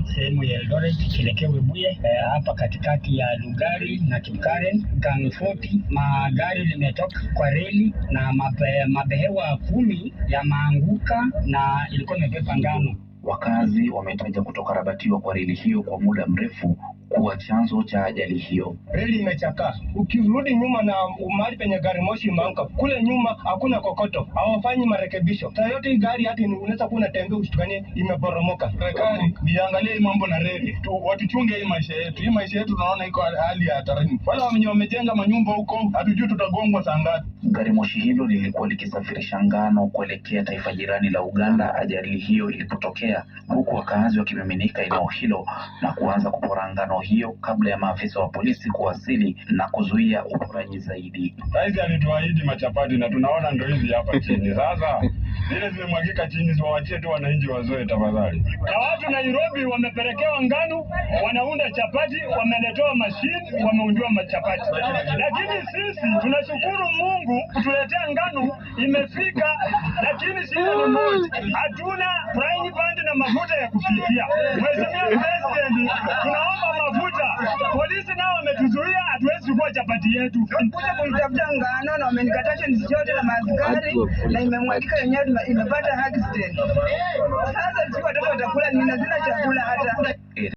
Sehemu ya Eldoret kielekea Webuye, hapa katikati ya Lugari na Kipkaren, Gang 40 magari limetoka kwa reli na mabehewa 10 yameanguka na ilikuwa imebeba ngano. Wakazi wametaja kutokarabatiwa kwa reli hiyo kwa muda mrefu kuwa chanzo cha ajali hiyo. Reli imechakaa. Ukirudi nyuma na mahali penye gari moshi imeanguka, kule nyuma hakuna kokoto, hawafanyi marekebisho. Saa yote hii gari hata unaweza kuwa unatembea ushtukanie imeporomoka. Serikali iangalie hii mambo na reli tu, watuchunge hii maisha yetu. Hii maisha yetu tunaona iko hali ya hatarini. Wale wenye wamejenga manyumba huko hatujui tutagongwa saa ngapi. Gari moshi hilo lilikuwa likisafirisha ngano kuelekea taifa jirani la Uganda ajali hiyo ilipotokea, huku wakazi wakimiminika eneo hilo na kuanza kupora ngano hiyo kabla ya maafisa wa polisi kuwasili na kuzuia uporaji zaidi. Rais alituahidi machapati na tunaona ndo hizi hapa chini. Sasa zile zimemwagika chini, siwawachie tu wananchi wazoe tafadhali. Na watu Nairobi wamepelekewa ngano, wanaunda chapati, wameletewa mashini, wameundiwa machapati. Lakini sisi tunashukuru Mungu kutuletea ngano imefika, lakini shida ni moja, hatuna frying pan na mafuta ya kupikia. Mheshimiwa President, tunaomba mafuta. Polisi nao wametuzuia, hatuwezi chukua chapati yetu. Kuja kunitafuta ngano na wamenikatasha nisichote na maaskari na imemwagika yenyewe imepata accident. Sasa sijui watoto watakula nini na sina chakula hata.